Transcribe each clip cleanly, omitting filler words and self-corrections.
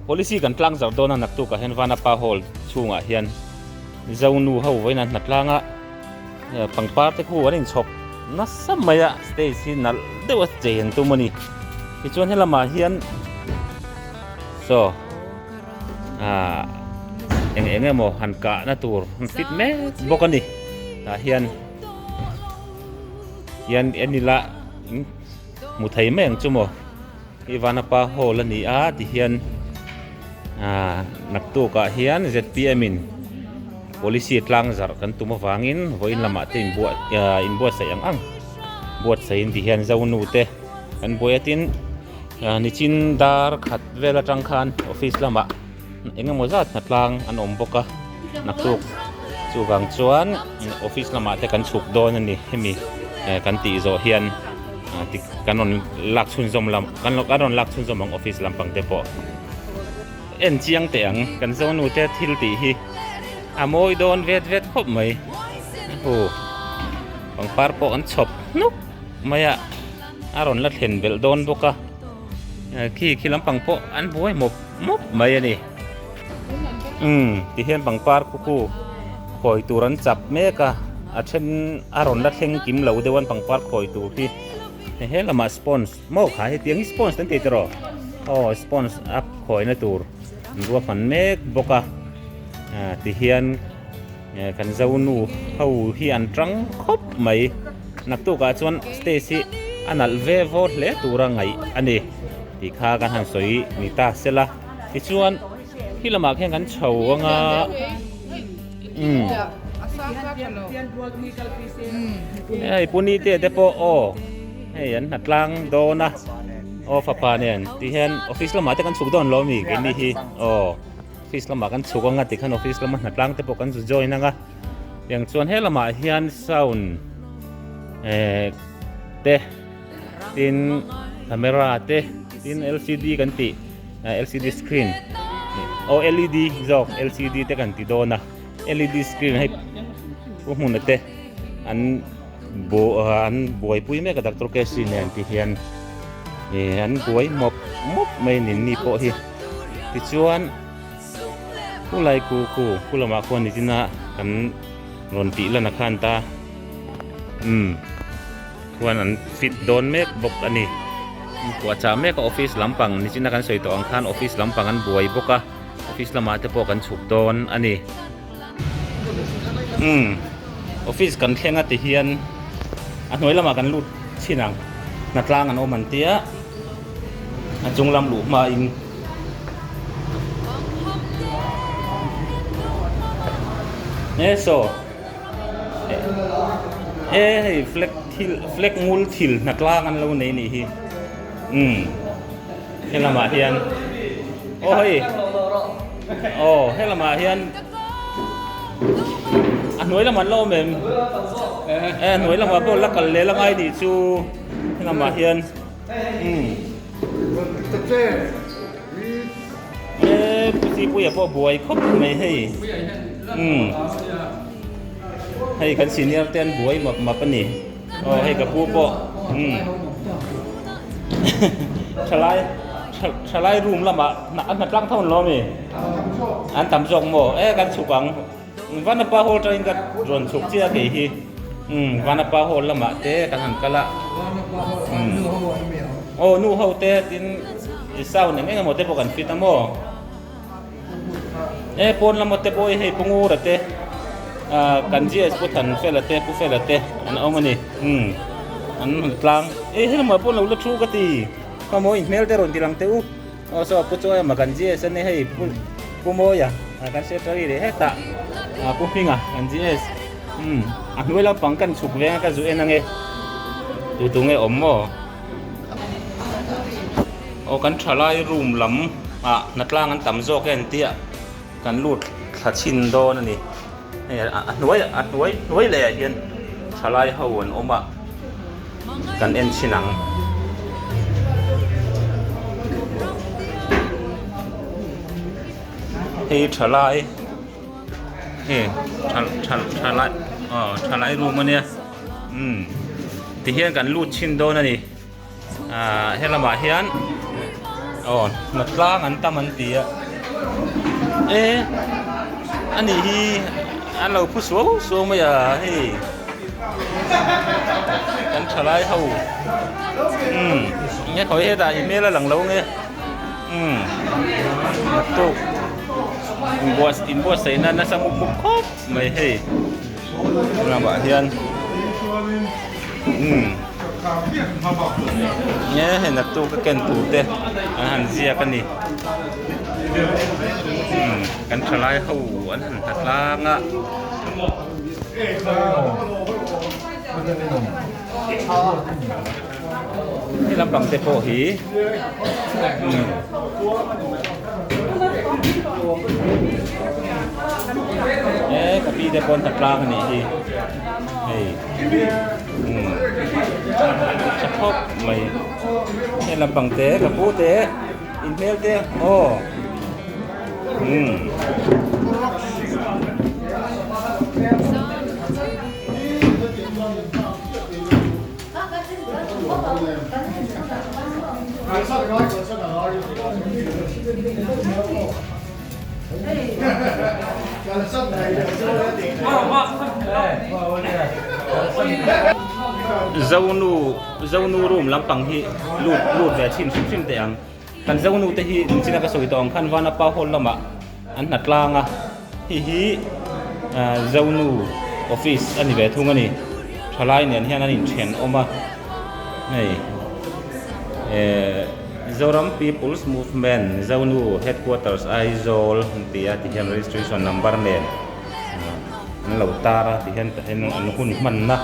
Policy kan tlang zarh dawn a naktuk ah hian Vanapa Hall chhungah hian Zonu ho vawiin an hna tlang a, pangpar te khu an inchhawp nasa mai a, stage hi nalh deuh a chei an tum a ni. Tichuan helamah hian saw ah eng eng emaw han kahna tur an fit mek bawk a ni. Tah hian hian en ila hmu thei mai ang chu maw. Hi Vanapa Hall a ni a tihian aaa naktukah hian zpm in policy tlang zarh kan tum avangin vawiin lamah te inbuat aaa inbuatsaih ang ang buatsaihin tihian zonu te kan buai a tin nichin dar khat vel atang khan office lamah Eng emaw zat hna tlang an awm bawk a, naktuk chuvang chuan office lamah te kan chhuk dawn a ni hemi kan tih zawh hian kan rawn lak chhunzawm lam kan rawn lak chhunzawm ang office lampang te pawh en chiang teh ang kan zonu te thil tih hi a mawi dawn vet vet khawp mai aw pangpar pawh an chhawp hnuk mai a a rawn la thlen belh dawn bawk a khi khi lampang pawh an buai mawp. Mawp mai a ni. Umm tihian pangpar khuku khawi tur an chap mek a, a then a rawn la thleng kim lo deuh an pangpar khawi tur hi. Hei he lamah sponge maw kha hetiang hi sponge kan tih tiraw? Aw sponge a khawina tur an ruahman mek bawk a, tihian kan zonu ho hi an tang khawp mai. Naktukah chuan stage hi a nalh ve vaw hle tura ngaih a ni. Tih kha kan han sawi ni ta sela tichuan khi lamah khian kan chho anga umm hei puni te te pawh aw hei an hna tlang dawn a aw fapa nen ti hian office lamah te kan chhuk dawn lo mi keini hi aw office lamah kan chhuk anga tikhan office lama hna tlang te pawh kan zu join anga tiang chuan he lamah hian sound eh te. Tin camera te tin lcd kan tih lcd screen aw led zawk lcd te kan ti dawn a led screen hei pu hmuna te an an buaipui mek a doctor kc nen ti hian ih an buai mawp mawp mai a ni ni pawh hi tichuan khulai khu khu khu lamah khuan nichina kan rawn tih lan a khan ta umm. Khuan an fit dawn mek bawk a ni. Puah chah mek a office lampang nichina kan sawi tawh ang khan office lampang an buai bawk a, office lamah te pawh kan chhuk dawn a ni. Umm office kan thleng a ti hian a hnuai lamah kan lut chhin ang, hnatlang an awm an tia a chung lam luh hmain. E saw. E hei flag thil flag ngul thil hna tlang an lo nei nih hi umm he lamah hian aw hei aw he lamah hian a hnuai lamah an la awm em e a hnuai lamah pawh la kal leh la ngai nih chu he lamah hian umm e pusipuia pawh buai khawp mai hei umm. Hei kan senior te an buai map map a ni. Aw hei ka pu pawh umm thalai thalai room lamah an hna tlang tho an lo a mi? An tam zawk maw? E kan chhuk ang. Vanapa hall atangin ka rawn chhuk chiah a kei hi. Umm Vanapa hall lamah te kan han kal a. Umm aw nu ho te tin sound eng eng emaw te pawh kan fit a maw? E pawn lama te pawh hi hei pu Ngura te ah kan GS pu Than Fela te pu Fela te an awm a ni umm an han tlang e helamah pawh lo la thu ka ti ka mawi hmel te rawn ti lang teh u aw saw pu Chawia mah kan GS a ni hei pu pu Mawia ah kan secretary leh hetah ah pu Hminga kan GS umm a hnuai lampang kan chhuk veng a ka zu en ange tu tu nge awm maw. Aw kan thalai room lam ah hnatlang an tam zawk e an tia kan lut thla chhin dawn a ni hei a hnuai a hnuai hnuai leh ah hian thalai ho an awm a kan en chhin ang. Hei thalai hei tha tha thalai aw thalai room a nia. Umm tihian kan lut chhin dawn a ni ah helamah hian. Aw hnatlang an tam an ti a e ani hi an lo phu suau suau mai a hei kan thalai ho umm nge khawi hetah email a lang lo nge umm naktuk inbuatsaihna nasa mup mup khawp mai hei lamah hian umm nge hei naktuk a ken tur te an han ziak a ni umm kan thalai ho an han hla tlang a. He lampang te pawh hi umm he ka pi te pawn tlang a nih hi hei umm tha khawp mai he lampang te ka pu te in hmel te aw umm. Zonu Zonu room lampang hi lut lut ve chhin hrim hrim teh ang kan Zonu te hi nichina ka sawi tawh ang khan Vanapa hall lamah an hna tlang a. Hei hi Zonu office a ni ve thung a ni. Thalai nen hian an inthen awm a. Hei Zoram People's Movement Zonu Headquarters Aizawl an ti a tihian registration number nen an lo tar a tihian tah hian an hun hmanna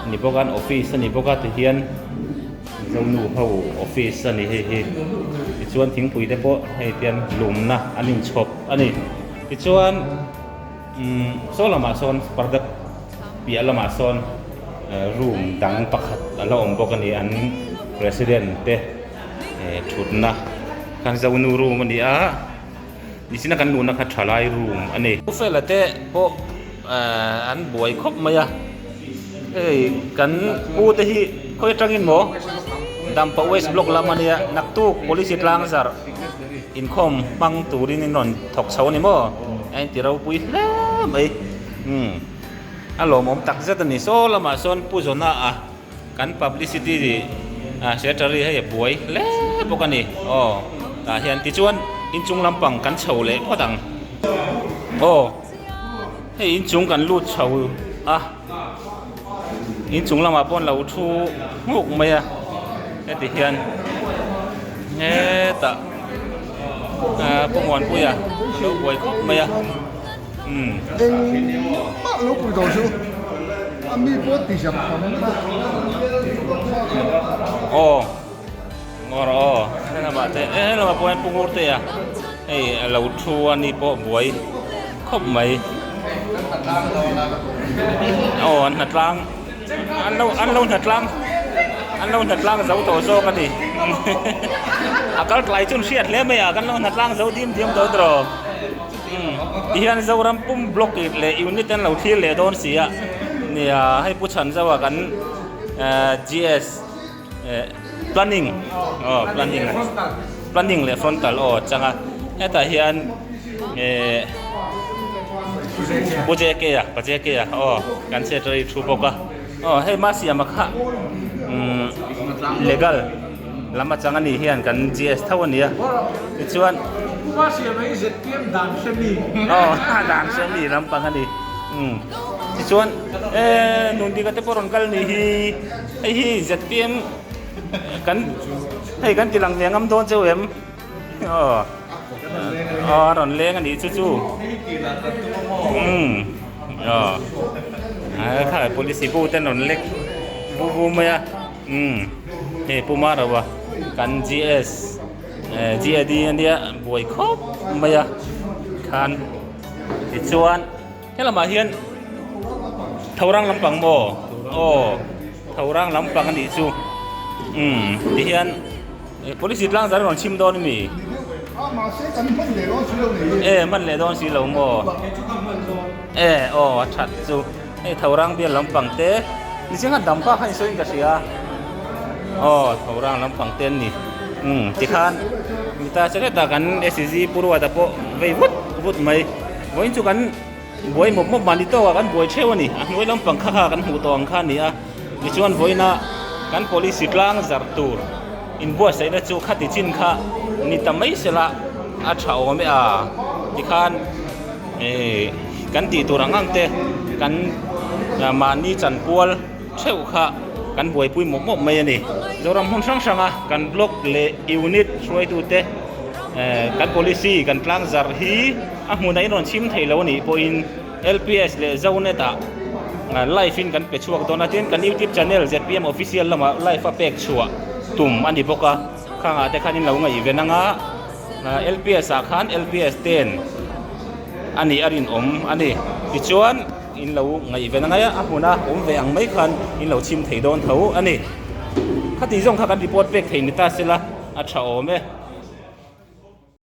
a ni bawk a an office a ni bawk a tihian Zonu ho office a ni hei hi. Tichuan thingpui te pawh hei tian lumna an inchhawp. A ni. Tichuan umm saw lamah sawn parda piah lamah sawn room dang pakhat a la awm bawk a ni. An president te thutna khan Zonu room a ni a, nichina kan luhna kha thalai room a ni. Pu Fela te pawh an buai khawp mai a, hei kan pu te hi khawi atangin maw Dampa West Block lam a nia, naktuk police tlang zarh. Inkhawm hmang turin in rawn thawk chho a ni maw? A inti ropui hle mai. Umm a lawmawm tak zet a ni. Saw lamah sawn Pu Zawna a kan publicity secretary hei a buai hle bawk a ni. Aw tah hian tichuan inchung lampang kan chho leh phawt ang. Aw hei inchung kan lut chho a inchung lamah pawh an lo thu nghuk mai a heti hian hetah ahh Pu Muanpuia a lo buai khawp mai a umm. Engmah lo pui tawh chu a mi pawh ti zak tham Aw ngawr aw helamah te helamah pawh hian Pu Ngurtea hei a lo thu a ni pawh buai khawp mai aw an hnatlang an lo an lo hnatlang an lo hnatlang zo tawh zawk a ni a kal tlai chu an hriat hle mai a kan lo hnatlang zo dim diam tawh tawh umm tihian Zoram pum block leh unit an lo thlir leh dawn si a nia hei Pu Chhanzauha kan ehh G_s. Eh planning aw planning planning leh frontal aw chang a hetah hian eh pu J K a pa J K a aw kan secretary thu bawk a aw hei ma siam a kha umm legal lam atang a nih hian kan G S tho a nia tichuan aw dan hre mi lampang a ni umm tichuan eh Nundika te pawh rawn kal nih hi. Hei hi zpm kan hei kan ti lang ve ngam dawn cheu em aw aw a rawn leng a nih chu chu umm aw a kha police bu ten rawn lek vu vu mai a umm hei Pu Marawa kan GS GAD ania buai khawp mai a khan tichuan. Helamah hian Thorang lampang maw? Aw, Thorang lampang a nih chu. Umm, tihian police tlang zar rawn chhim dawn ami? E, hman leh dawn si lo maw? E, aw, a that chu. Hei Thorang bial lampang te, niching khan dam pa khan i sawiin ka hria. Aw, Thorang lampang te an ni. Umm, tikhan. ta se hetah kan SCG Pu Ruata pawh vei vut vut mai. Vawiin chu kan buai mawp mawp mahni tawkah kan buai theuh a ni. A hnuai lampang kha kha kan hmuh tawh ang kha a ni a. Tichuan vawiina kan policy tlang zarh tur inbuatsaihna chu khati chin kha ni ta mai sela a tha awm e a. Tikhan eh kan tih tur ang ang te kan mahni chanpual theuh kha kan buaipui mawp mawp mai a ni. Zoram hmun hrang hranga kan block leh unit hruaitute eh kan policy kan tlang zarh hi a hmunah in rawn chhim thei lo a nih pawhin LPS leh Zonet ah live in kan pe chhuak dawn a, tin kan youtube channel zpm official lamah live a pek chhuah tum a ni bawk a, khangah te khan in lo ngaihven anga LPS ah khan LPS ten a nih a rinawm a ni. Tichuan in lo ngaihven angai a, a hmuna awm ve ang mai khan in lo chhim thei dawn tho a ni. Khati zawng kha kan report pek thei ni ta sela a tha awm e.